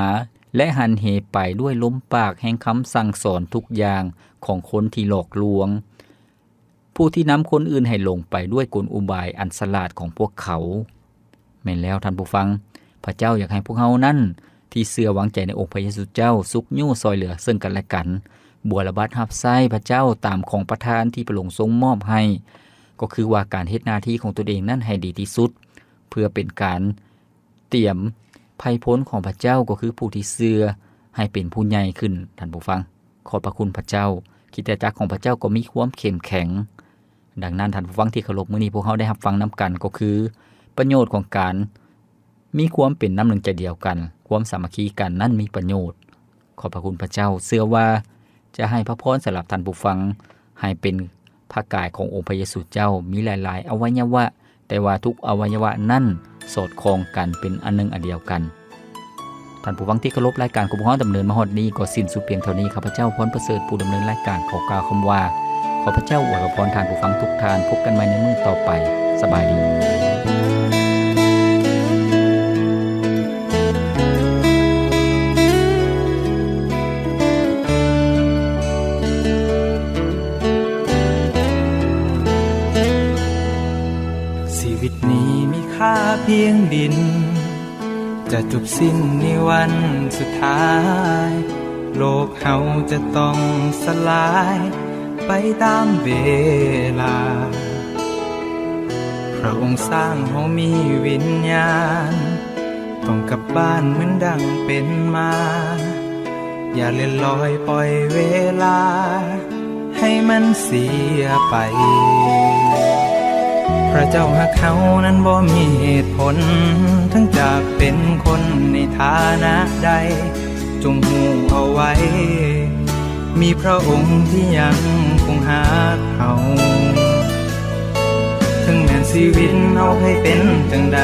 ແລະ ຫັນເຫໄປດ້ວຍລົມປາກແຫ່ງຄຳສັ່ງສອນທຸກຢ່າງຂອງຄົນທີ່ຫຼອກລວງ, ຜູ້ທີ່ນຳຄົນອື່ນໃຫ້ຫຼົງໄປດ້ວຍກົນອຸບາຍອັນສະຫຼາດຂອງພວກເຂົາ. ແມ່ນແລ້ວທ່ານຜູ້ຟັງ, ພະເຈົ້າຢາກໃຫ້ພວກເຮົານັ້ນ ທີ່ເຊື່ອວາງໃຈໃນອົງພະເຢຊູເຈົ້າ ຊຸກຍູ້ຊ່ອຍເຫຼືອເຊິ່ງກັນແລະກັນ, ບົວລະບັດຮັບໃຊ້ພະເຈົ້າຕາມຂອງປະທານທີ່ພະອົງຊົງມອບໃຫ້, ກໍຄືວ່າການເຮັດໜ້າທີ່ຂອງຕົນເອງນັ້ນໃຫ້ດີທີ່ສຸດ, ເພື່ອເປັນການ ຕຽມໄພພົນຂອງພະເຈົ້າ ກໍຄືຜູ້ທີ່ເຊື່ອໃຫ້ເປັນຜູ້ໃຫຍ່ຂຶ້ນ. ທ່ານຜູ້ຟັງ, ຂອບພະຄຸນພະເຈົ້າ, ຄຣິສຕະຈັກຂອງພະເຈົ້າກໍມີຄວາມເຂັ້ມແຂງ. ດັ່ງນັ້ນ, ທ່ານຜູ້ຟັງທີ່ເຄົາລົບ, ມື້ນີ້ພວກເຮົາໄດ້ຮັບຟັງນຳກັນ ກໍຄືປະໂຫຍດຂອງການມີຄວາມເປັນນ້ຳໜຶ່ງໃຈດຽວກັນ, ຄວາມສາມັກຄີກັນນັ້ນມີປະໂຫຍດ. ຂອບພະຄຸນພະເຈົ້າ, ເຊື່ອວ່າຈະໃຫ້ພະພອນສຳລັບທ່ານຜູ້ຟັງ, ໃຫ້ເປັນພະກາຍຂອງອົງພະເຢຊູເຈົ້າ, ມີຫຼາຍໆອະໄວຍະວະ, ແຕ່ວ່າທຸກອະໄວຍະວະນັ້ນສອດຄ່ອງກັນເປັນອັນໜຶ່ງອັນດຽວກັນ. ທ່ານຜູ້ຟັງທີ່ເຄົາລົບ, ລາຍການຂອງພວກເຮົາດຳເນີນມາຮອດນີ້ກໍສິ້ນສຸດພຽງເທົ່ານີ້. ຂ້າພະເຈົ້າ ພອນປະເສີດ ຜູ້ດຳເນີນລາຍການ ຂໍກ່າວຄຳວ່າ ຂໍພະເຈົ້າອວຍພະພອນທ່ານຜູ້ຟັງທຸກທ່ານ. ພົບກັນໃໝ່ໃນມື້ຕໍ່ໄປ. ສະບາຍດີ. ຊີວິດນີ້ມີຄ່າພຽງດິນ, ຈະຈົບສິ້ນໃນວັນສຸດທ້າຍ, ໂລກເຮົາຈະຕ້ອງສະຫຼາຍໄປຕາມເວລາ. ພຣະອົງສ້າງເຮົາມີວິນຍານ, ຕ້ອງກັບບ້ານເໝືອນດັ່ງເປັນມາ. ຢ່າເລື່ອນລອຍປ່ອຍເວລາໃຫ້ມັນເສຍໄປ. ພຣະເຈົ້າຮັກເຮົານັ້ນບໍ່ມີເຫດຜົນ, ເຖິງຈະເປັນຄົນໃນຖານະໃດ, ຈົ່ງຮູ້ເອົາໄວ້, ມີພຣະອົງທີ່ຍັງຄົງຮັກເຮົາ. ເຖິງແມ່ນຊີວິດເຮົາໃຫ້ເປັນຈັ່ງໃດ,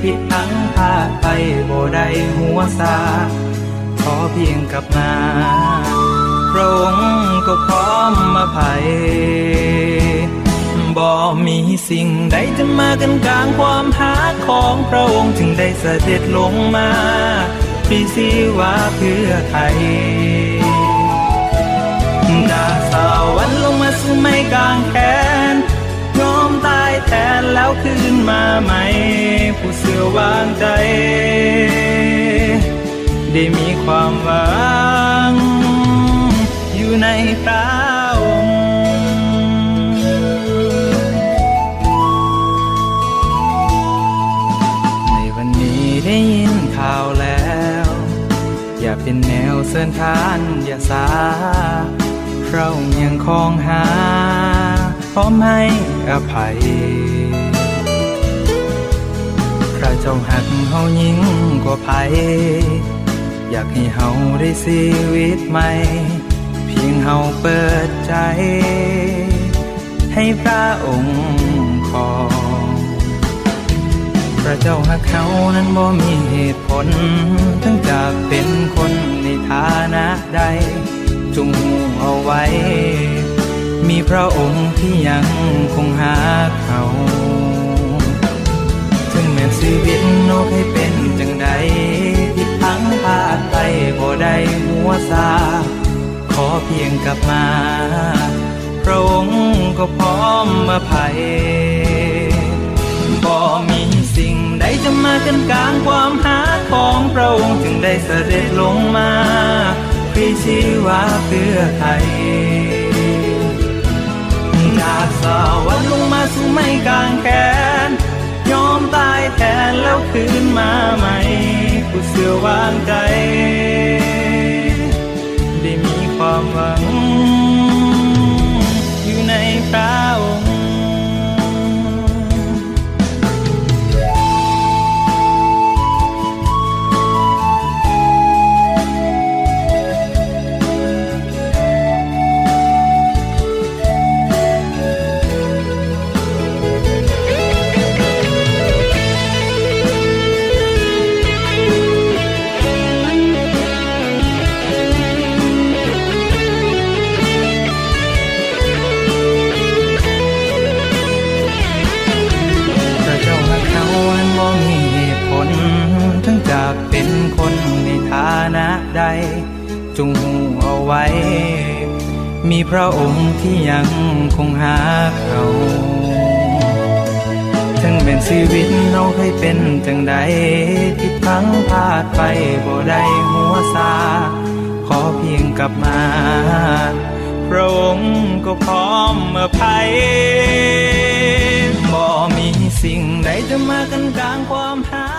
ຜິດພລັ້ງພາດໄປບໍ່ໄດ້ຫົວຊາ, ຂໍພຽງກັບມາ, ພຣະອົງກໍພ້ອມອະໄພ. ບໍ່ມີສິ່ງໃດຈະມາກັ້ນກາງຄວາມຮັກຂອງພຣະອົງ, ຈຶ່ງໄດ້ສະເດັດລົງມາ ພຣີຊີວະເພື່ອໄທ. ຈາກສະຫວັນລົງມາສູ່ໄມ້ກາງແຂນ, ຍອມຕາຍແທນແລ້ວຄືນມາໃໝ່, ຜູ້ເຊື່ອວາງໃຈ ໄດ້ມີຄວາມຫວັງຢູ່ໃນພຣະອົງ. ໃນວັນນີ້ໄດ້ຍິນຂ່າວແລ້ວ, ຢ່າເປັນແນວເຊີນທ່ານຢ່າຊ້າ, ພຣະອົງຍັງຄອງຫາ ພ້ອມໃຫ້ອະໄພ. ພຣະເຈົ້າຮັກເຮົາຍິ່ງກວ່າໃຜ, ຢາກໃຫ້ເຮົາໄດ້ຊີວິດໃໝ່, ພຽງເຮົາເປີດໃຈໃຫ້ພຣະອົງຄອງ. ພຣະເຈົ້າຮັກເຮົານັ້ນບໍ່ມີເຫດຜົນ, ເຖິງຈະເປັນຄົນໃນຖານະໃດ, ຈົ່ງຮູ້ເອົາໄວ້, ມີພຣະອົງທີ່ຍັງຄົງຮັກເຮົາ. ເຖິງແມ່ນຊີວິດເຮົາເຄີຍເປັນຈັ່ງໃດ, ຜິດພລັ້ງພາດໄປບໍ່ໄດ້ຫົວຊາ, ຂໍພຽງກັບມາ, ພຣະອົງກໍພ້ອມອະໄພ. ບໍ່ມີສິ່ງໃດຈະມາກັ້ນກາງຄວາມຮັກຂອງພຣະອົງ, ຈຶ່ງໄດ້ສະເດັດລົງມາ ພຣີຊີວະເພື່ອໄທ. ຈາກສະຫວັນລົງມາສູ່ໄມ້ກາງແຂນ, ຍອມຕາຍແທນແລ້ວຄືນມາໃໝ່, ຜູ້ເຊື່ອວາງໃຈ ໄດ້ມີຄວາມຫວັງຢູ່ໃນພຣະອົງ. ພຣະເຈົ້າຮັກເຮົາອັນບໍ່ມີເຫດຜົນ, ເຖິງຈະເປັນຄົນໃນຖານະໃດ, ຈົ່ງຮູ້ເອົາໄວ້, ມີພຣະອົງທີ່ຍັງຄົງຮັກເຮົາ. ເຖິງແມ່ນຊີວິດເຮົາເຄີຍເປັນຈັ່ງໃດ, ຜິດພລັ້ງພາດໄປບໍ່ໄດ້ຫົວຊາ, ຂໍພຽງກັບມາ, ພຣະອົງກໍພ້ອມອະໄພ. ບໍ່ມີສິ່ງໃດຈະມາກັ້ນກາງຄວາມຮັກ